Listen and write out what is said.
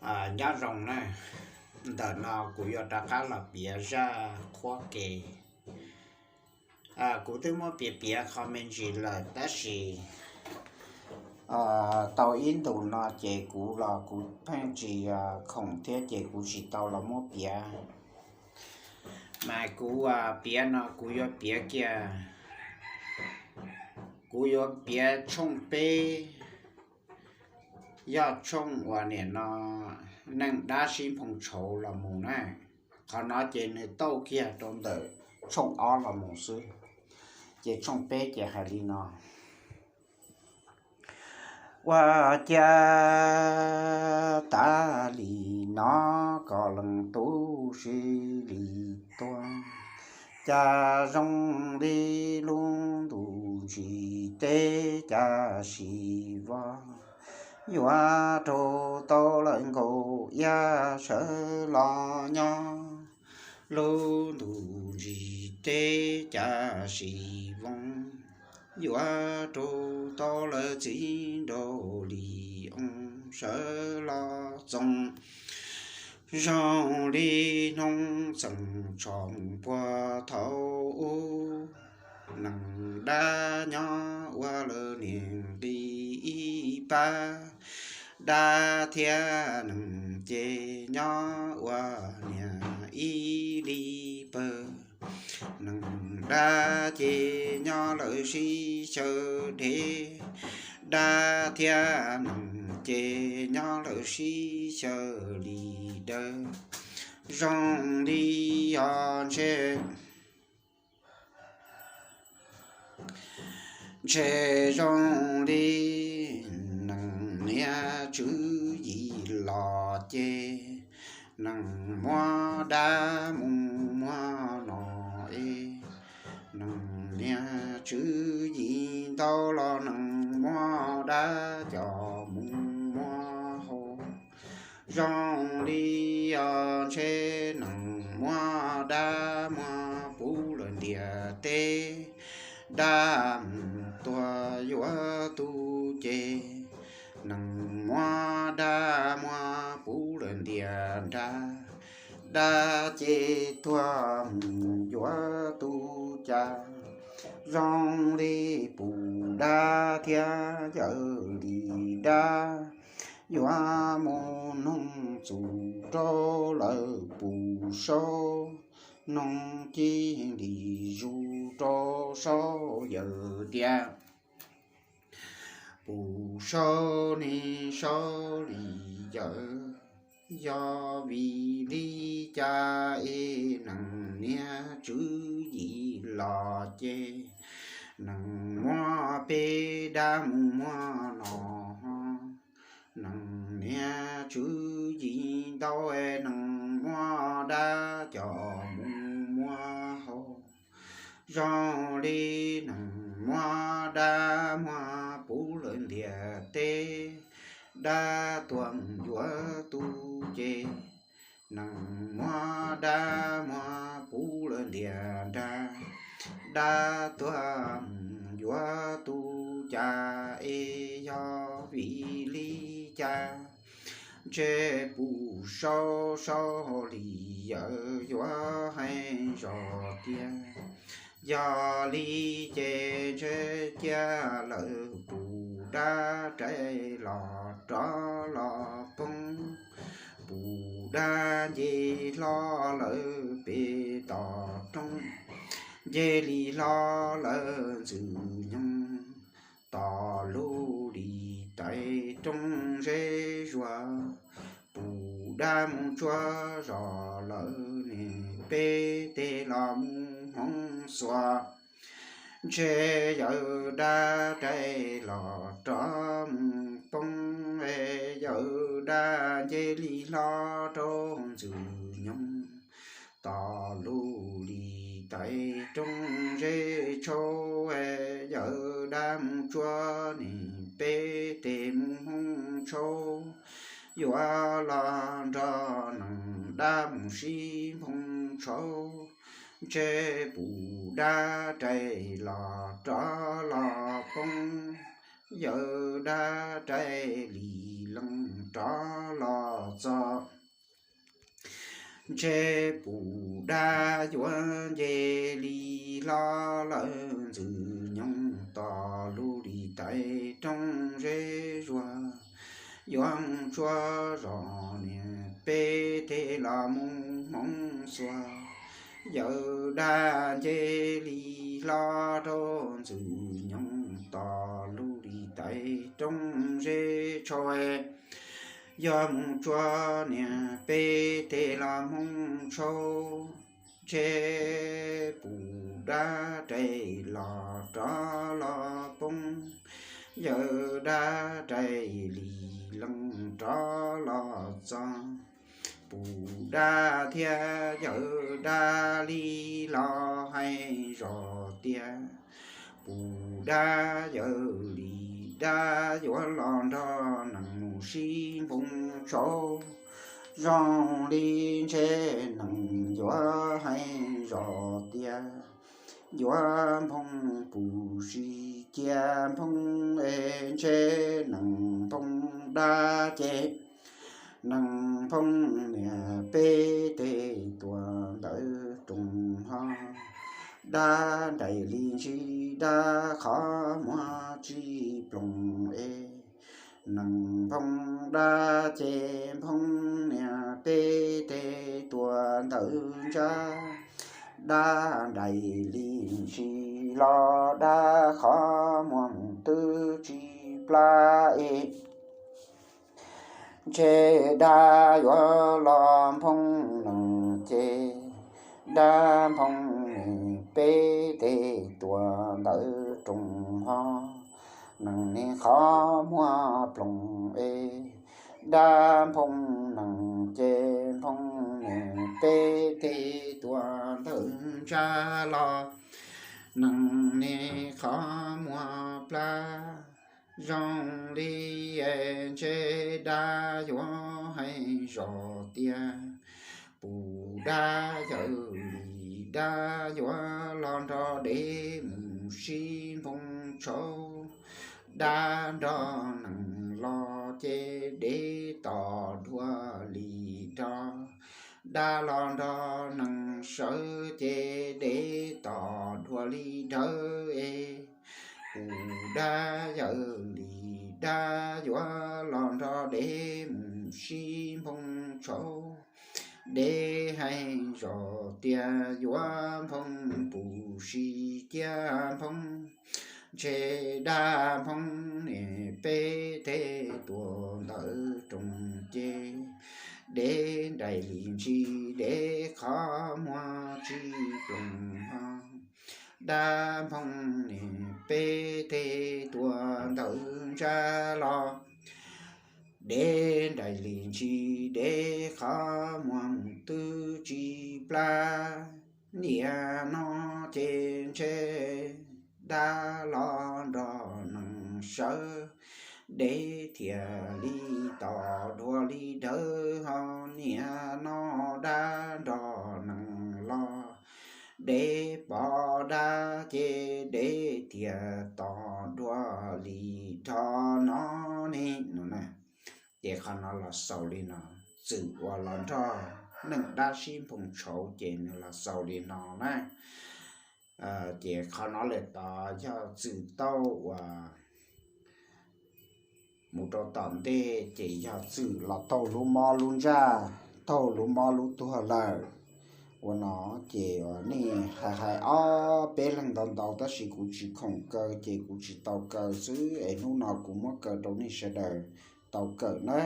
Nyob zoo na, ntawm no kuv yuav rov qab los piav zaj qhuab ke. Kuv twb muab piav piav qho me ntsis lawm tab sis tau ib ntus no ces kuv los kuv pheej tsis khoom thiab ces kuv tsis tau los muab piav. Mas kuv piav no kuv yuav piav kiag, kuv yuav piav tshooj peb, yog tshooj uas nim no neej dab sib nphoo tshauv los mus na. Qhov no ces nws tauj kiag rau ntawm tshooj ob los mus xwb. Ces tshooj peb ces hais li no. Ua cas tas li no kom leej tub sib li tuag, cas zoo li lub ntuj ntsis teb cas sib vog, yuav raug tau lawm nkaus iab sawv los nyob. Lub ntuj ntsis teb cas sib vog, yuav raug tau lawm txiv nraug li oo sawv los txoos. Zoo li hnub txeem tsho puag thaum ub, neeg dab nyob ua lawv niam nqi ib pab, dab thiab neeg ces nyob ua niam ib li pawg. Neeg dab ces nyob lawv sib xyaw dhev, dab thiab neeg ces nyob lawv sib xyaw li dawb. Zoo li yog ntshe, ntshe zoo li neeg niam tswv yim los ces neeg muab dab mus muab no es, neeg niam tswv yim ntau los neeg muab dab coj mus muab hau. Zoo li yog ntshe neeg muab dab muab puv lawm ntiaj teb, dab mus tuag yuav tu ces, neeg muab dab muab puv lawm ntiaj nrag, dab ces tuag mus yuav tu cas. Zoo li puv dab thiab yawm li dab, yuav mus noog txuj rau lawv puv saub, noog cia li zus rau saub yawm tias, puv saub ne saub li yawm, yog vim li cas es neeg niam tswv yim los ces neeg muab peb dab mus muab no, neeg niam tswv yim ntau es neeg muab dab coj mus muab hau. Zoo li neeg muab dab muab puv lawm ntiaj teb, dab tuag mus yuav tu ces, neeg muab dab muab puv lawm ntiaj nrag, dab tuag mus yuav tu cas es yog vim li cas? Ntshe puv saub saub li yawm yuav hais zog tias, yog li ces ntshe cia lawm puv dab rais los rov los poob, puv dab nce hlo lawm pem tom roob, nce li hlo lawm ntxwg nyoog, tom lub lis tais roob zeb zuag, puv dab mus tsuag zog lawm ne peb teb los mus hmoov xuas. Ntshe yawm dab rais los rov mus poob, yawm dab nce li hlo rau ntxwg nyoog, tom lub lis tais roob zeb tshauv, yawm dab mus tsuag ne peb teb mus hmoov tshauv, yuav los nrog neeg dab mus sib nphoo tshauv. Ntshe puv dab rais los rov los poob, yawm dab rais li lees rov los txog. Ntshe pum dab yuav nce li hlo lawm, ntxwg nyoog tos lub li tais rooj zeb zuag, yuav mus tsuag zos niam peb teg los mus hmoov xuas. Yawm dab nce li hlo rau ntxwg nyoog tos lub li tais rooj zeb tshau, yuav mus tsuag niam peb teg los hmoov tshau. Ntshe pum dab rais los rov los poob, yawm dab rais li lees rov los txog. Pum dab thiab yawm dab li los hais zos tias, pum dab yawm li dab yuav los nrog nees mus sib nphoo tshau. Zoo li ntshe nees yuav hais zos tias, yuav nphoo pum si cia nphoo es ntshe nees nphoo dab ces nees nphoo niam peb teg tuam ntawm rooj ho. Dab nraim li ntsis dab qhov muag tsis ploos es nees nphoo dab ces nphoo niam peb teg tuam ntawm ntsab. Dab nraim li ntsis los dab qhov muag mus twb tsis plab es ntshe dab yuav los nphoo nees ces dab nphoo niam peb teg tuam ntawm rooj ho. Nees niag qhov muag ploos es dab nphoo nees ces nphoo niam peb teg tuam ntawm ntsab los. Nees niag qhov muag plab zoo li es ntshe dab yuav hais zos tias, pum dab yawm li dab yuav los nrog dev mus sib nphoo tshau. Dab nrog nees los ces dev tos dhuav li dhawv. Dab los nrog nees sawv ces dev tos dhuav li dhawv es. Pum dab yawm li dab yuav los nrog dev mus sib nphoo tshau. Dev hais zos tias yuav nphoo pum si cia nphoo, ntshe dab nphoo niam peb teg tuam ntawm rooj ces dev nraim li ntsis dev qhov muag tsis ploos ho. Dab nphoo niam peb teg tuam ntawm ntsab los. Dev nraim li ntsis dev qhov muag mus twb tsis plab. Niaj no ces ntshe dab los nrog nees sawv, dev thiaj li tos dhuav li dhawv ho. Niaj no dab nrog nees los, dev pom dab ces dev thiaj tos dhuav li dhawv no ne no na. Ces qhov no los xaus li no, txwm uas los nrog nees dab sib nphoo tshau ces nws los xaus li no na. Ces qhov no lawm tod yog txwm tauj uas mus rau tom ntej ces yog txwm los taug lub mob lub ntsaj, taug lub mob lub tuag lawm. Ua no ces nej hais hais ob peb leeg ntau ntau tab sis kuv tsis khoom kaw ces kuv tsis tau kaw xwb es hnub no kuv muab kaw rau nej sawv daws tau kawm na.